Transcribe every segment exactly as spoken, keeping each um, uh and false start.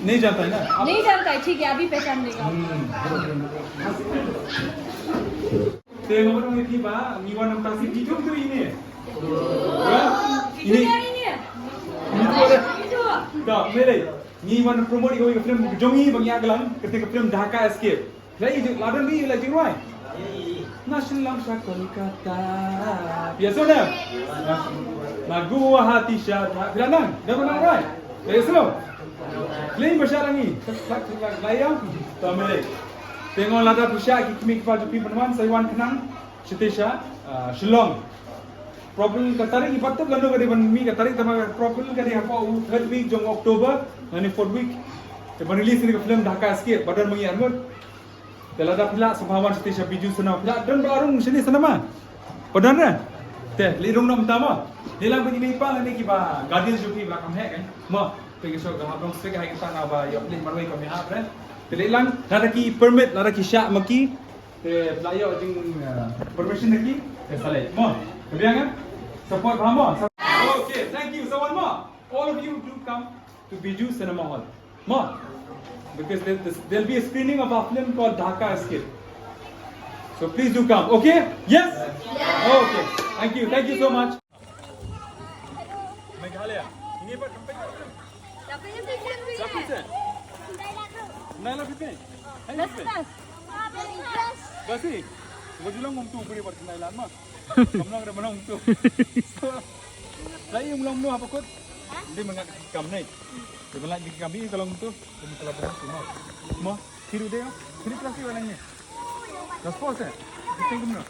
नहीं जानता है ना? नहीं जानता है, ठीक है, अभी पहचान लेगा। हम्म। Te nga wan ong ïa phi ba ngi wan namar shi phi thung tu ine. Ine. Ine. Ine. Da, me lei. Ngi wan promote ïa ka film jong ngi ba ngi ïa ka lang, kata ka film Dhaka Escape. Lei ju ladan ni la jingwai. Na Shillong sha Kolkata. Biasa dah. Na Guwahati sha Dhaka. Bilang nang. Dah pernah wai? Biasa. Lei ba sha rangi. Layang. Tamai. Tengok lada pisa ki kmie ki kpa jong phi ban wan, sa wan khnang. Shatei sha, ah, Shillong. Problem ka tarik i pat tip lano ka dei ban mih ka tarik, tangba problem ka dei hapoh u third week jong October, lane fourth week. Te ban release ïa ka film Dhaka Escape, ba don ma ngi arngut. Te lada phi lah sngewbha wan shatei sha Bijou Cinema. Phi lah don ba la rung shane cinema. Ba don re? Te, leit rung noh mynta mo. Leit lang bad i mei i pa lane kiba guardian jong phi ba la kham heh kan. Mo, phi ka shu ka hap long sek hai ka tang ba ïoh leit marwei ka mei hap re. Te leit lang, lada ki permit, lada ki shah ma ki. Te phi la ïoh jing, eh, permission na ki. Te sa leit. Mo, ka biang eh. Support bha mo. Okay, thank you. So one more. All of you do come to Bijou Cinema Hall. Mo, because there, this, there'll be a screening of our film called Dhaka Escape. So please do come, okay? Yes? Okay. Thank you. Thank you so much. Meghalaya. Ini Pak, sampai ke mana? Siapa yang bikin? Siapa sih? Naila Fitness. Hai, Fitness. Basi. Baju lang ngam tu beri buat Naila mah. Kamu lang ada mana ngam tu. So, saya yang ulang menu apa kot? Dia mengak kam ni. Dia mengak di kami kalau ngam tu. Dia mengak tu. Mo, kiri dia. Kiri kelas ni orang ni. Kelas four seh. Kita ngam tu.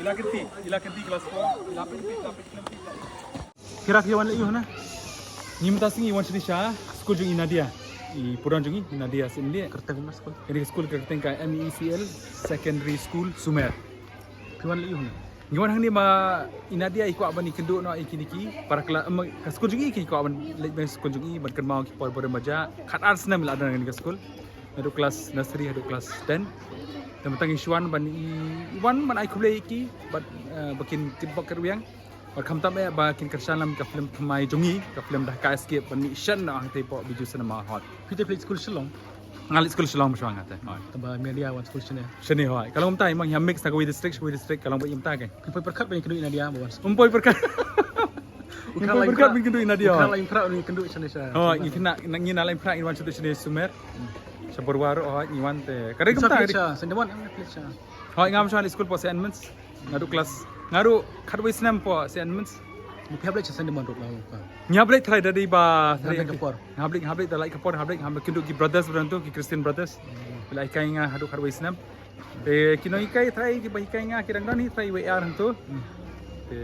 Ila kenti, ila kenti kelas four. Ila kenti, ila kenti. Kira kira wan leh ïa u na. Ngi mynta sngi wan shatei sha skul jong i Nadia. I pudon jong i Nadia Syiemlieh. Kyrteng kumno skul? Kane ka skul ka kyrteng ka M E E C L Secondary School Sumer. Phi wan leh ïa u na. Ngi wan hangne ba i Nadia i kwah ban ïakynduh noh ïa kine ki para klas, em, ka skul jong i ki kwah ban leit bad skul jong i ban kynmaw ki por ba rim ba jia. Khatar snem la don kane ka skul. Naduh klas nursery haduh klas ten. Te mynta ngi shu wan ban i, i wan ban ai khublei ïa ki bad, eh, ba kin kitbok kitrwiang. Bad khamtam eh ba kin kyrshan lang ka film thymmai jong ngi, ka film Dhaka Escape ban mih shen noh hangtei hapoh Bijou Cinema Hall. Phi te phi leit skul Shillong? Nga leit skul Shillong ba shuwa nga te. Hooid. Tangba Nadia wan skul shane. Shane hooid. Ka long mynta i mang ïa mix na kawei district, kawei district ka long ba i mynta ke. Phi poi pyrkhat ban ïakynduh i Nadia ba wan skul. Ym poi pyrkhat. Ym poi pyrkhat ban ïakynduh i Nadia. U khraw la ïakynduh shane sha. Hooid, ngi khynnah, ngi na la ïakynduh ngi wan shatei shane Sumer. Sha Byrwa ruh hooid ngi wan te. Ka dei kumta. Sha Sunday morning, sha. Hooid, ngam shu leit skul hapoh Saint Edmund's. Nga duh klas, nga duh khatwei snem hapoh Saint Edmund's. Ngi hap leit sha Sunday morning ruh la. Ngi hap leit trai da dei ba trai ka por. Nga hap leit, nga hap leit da lait ka por, nga hap leit, nga hap leit kynduh ki brothers ba don tu, ki Christian brothers. Ba la hikai nga haduh khatwei snem. Te ki nonghikai trai kiba hikai nga ki dang don hi trai wei ar hangtu. Te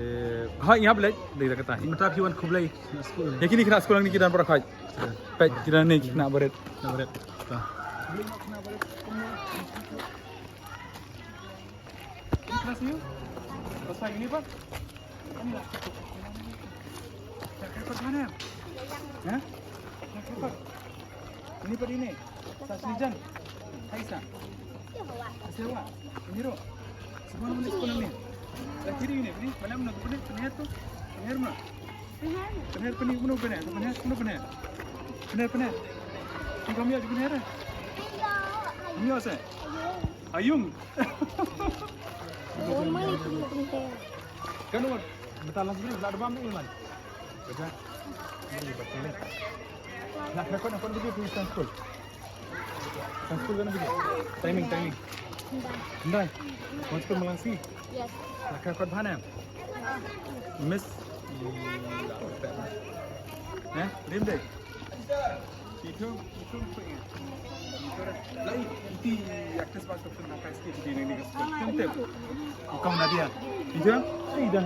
hooid ngi hap leit dei da kata hi. Mynta phi wan khublei na skul. Ïa kine ki khynnah skul hangne ki don baroh hooid. Peit ki don hangne ki khynnah barit. Khynnah barit. Ini kelas ni? Kelas five ini, Pak? Ini lah. Nak record mana? Ha? Nak record? Ini, Pak, ini. Sa sini jan. Hai sa. Sa sini, Pak. Ini, Ro. Semua mana sekolah ni? Lah kiri ini, ini. Mana, mana tu, ini? Ini tu. Ini mana? Pynher, pynher, pynher, pynher, pynher. Pynher, pynher. Pynher, pynher. Pynher, pynher. Ayung. Kan, Umar, itu penting. Kan, Umar, bentar lagi, Umar, nak demam ni, Umar. Kerja. Nak rekod, nak rekod video, please, kan, school. Kan school kan video. Timing, timing. Hyndai. Wan skul Malang Sgi. Yes. La ka kot bha ne? Miss. Eh, rim dei. Itu, itu. Lai, iti actress ba tu kena kai sikit di ni, ni. Tentep. Bukan Nadia. Itu? Ai, dah.